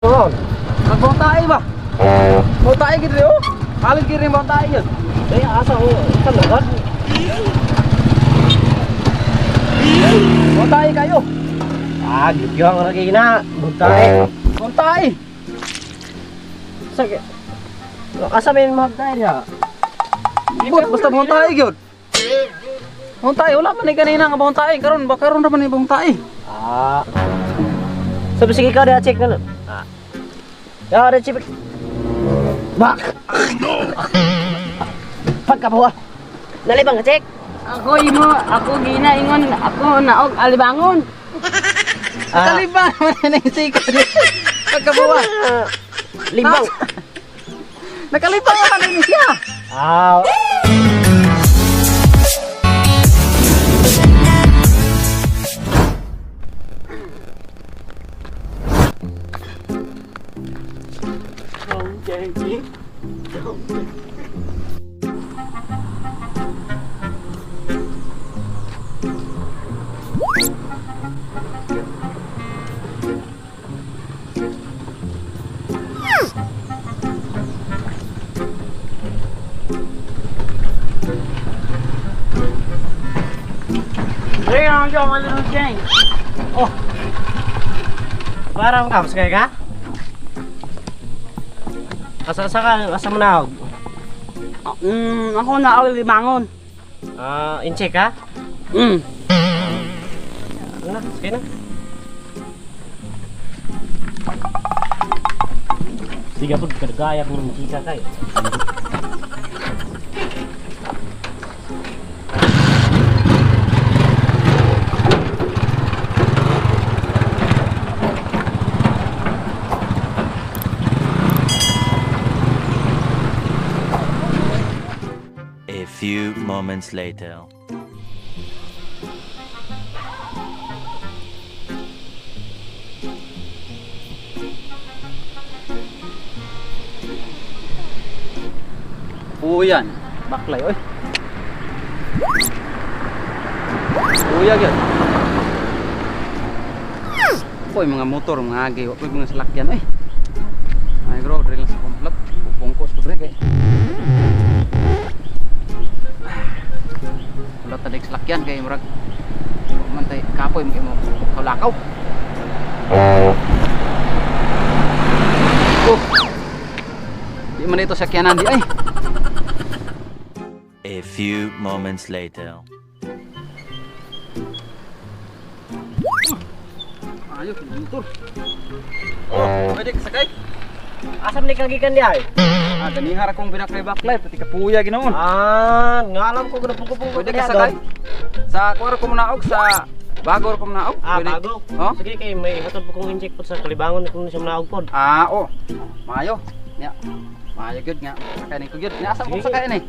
Noon. Magbawang ba? Bawang tae gid oh. Halin gid rin bawang tae yun. Ay, asa ko. Talaga? Bawang tae kayo. Ah, gyud lagi na. Bugtae. Bawang tae. Sige. Asa may mga diya? Bot, basta bawang tae gyud. Bawang tae wala man ni kanina nga bawang tae karon ba karon ra man ni bawang tae. Ah. Sabi sige ka diya check na lang. Ah. Ya, ada check. Bak. Pagkabuha. Nalibang ka check. Ako imo, ako gina ingon, ako naog alibangon. Ah. Kaliba man ni sika di. Pagkabuwa. Ah, Libang. Nakalibang man ni siya. Ah. Hey, ang jong little Jane. Oh. Parang kamus kay ka? Asa asa ka asa mo na? Ako naog libangon. Ah, in-check ka? Mm. Ano na? Sige na. Sige po, kadagaya po ng kika kayo. A few moments later. Puyan. Baklay oy. Puya gyud. Poy mga motor, mga agi, wa poy mga salakyan oy. Ay bro, diri lang sa komplot. Pupungkos ko diri kay. Wala talig salakyan kay murag wa man tay kapoy mo kay mo kaulakaw. Oh. Di man dito sakyanan di ay. A few moments later. Ayo, motor. Oh, pwede ka sakay. Asa man ikagikan di ay? Ah, ganihar akong binaklay-baklay, pati kapuya ginoon. Ah, nga alam ko guna pungko-pungko Pwede ka sakay. Sa kuwaro ko manaog sa bago ko manaog. Ah, Pwede. bago. Oh? Sige kay may hatod po kong inject po sa kalibangon kung siya manaog pod. Ah, oh. Maayo. Nya. Maayo gyud nga. Sakay ni ko gyud. Nya asa ko Sige. sakay ni?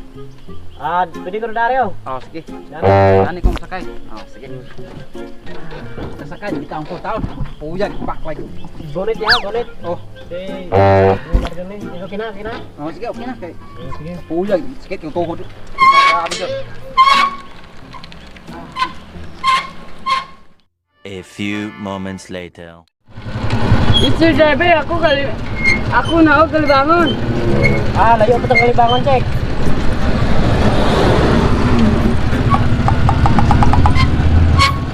Ah, pwede ko na dari oh. Oh, sige. Dami. Ani kong sakay. Oh, sige. Sakay di ka ang taon. Puya baklay. Bonnet ya, bonnet. Oh, Sige. Okay na, okay na. oh sige, okay na kay. Sige. Puya, sakit yung tuhod. Grabe gyud. A few moments later. Mr. Driver, ako kali ako naog kalibangon. Ah, layo pa tong kalibangon check.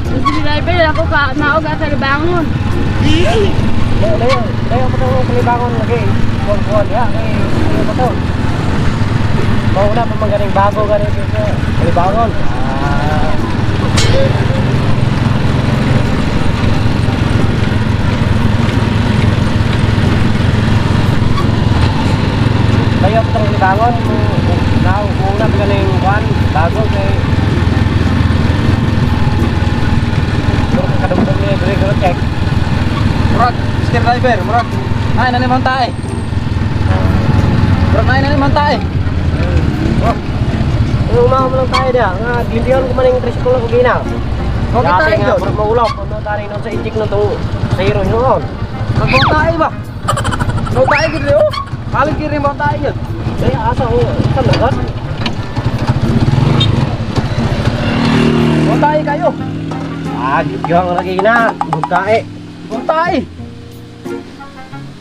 Mr. Driver, ako ka naog sa libangon. Layo, layo, layo pa tong kalibangon lagi. Kuwan-kuwan ya, kay layo pa to. Mauna pa man ganing bago ganing sa kalibangon. Ah. Layo pa tong kalibangon. Now, una pa ganing kuwan bago kay Pero kadumdum ni diri ko check. Murag, Mr. Driver, murag. Ay, nani man tae. Murag ay nani man tae. Oh. Umaw mo lang tayo diya. Nga, glindiyon ko man yung tricycle na kugina. Okay tayo nga, yun. murag maulap. Ano tayo nun sa injik nun itong zero noon. Magbawang tae ba? Bawang tae gid oh. Halin gid rin bawang tae yun. Kaya asa ko, talaga? Bawang tae kayo. Ah, gyud lagi na. Bugtae. Bawang tae.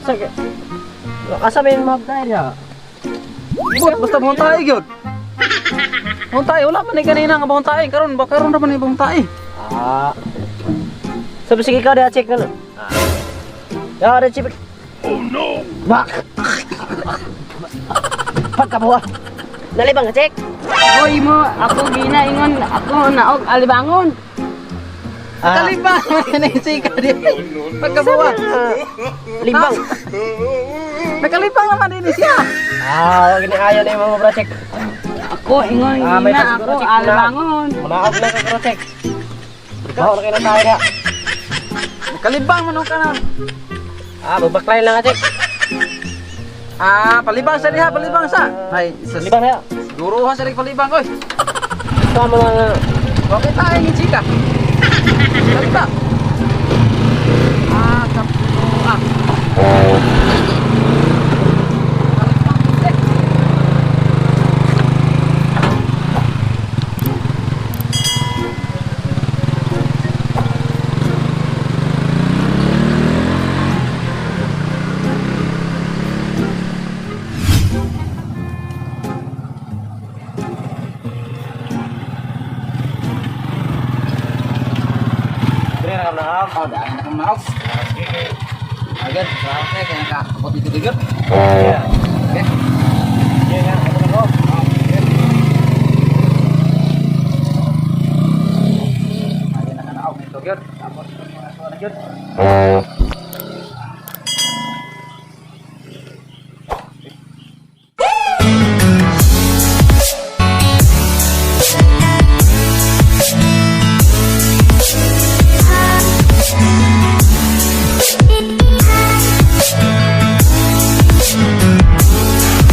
Sige. Asa may mga diya? But basta mo tayo gyud. Buntay, wala man ni kanina nga buntay. Karon ba karon ra man ni buntay. Ah. Sabi sige ka diya check na lang. Ah. Ya, ada check. Oh no. Bak. Pagkabuha. Nalibang ka check. Oy mo, ako gina ingon, ako naog alibangon. Ah. Kalibang man ni chika di. Pagkabuwa. Libang. Nakalibang naman din siya. Ah, wag ni ayo na yung mga bro check. Ako ingon Ah, may gina, pasiguro, ako check na. alibangon. Manaog na ka bro check. Baho na kayo ng tayo na. Nakalibang man ka na. Ah, magbaklay lang ka check. Ah, palibang sa diha, palibang sa. Ay, sa Libang na. siguro ha sa palibang oy. Sa mga Bakit tayo ni chika? Salta. Ah, kapuno ah. Dire ra na. Oh, daan na kang naog. Agad, salamat na kaya nakaabot dito digod. Yeah. Okay. Yeah, yeah. Ako na ko. Agad na kanaog nito gyud. Tapos mga suwa na gyud.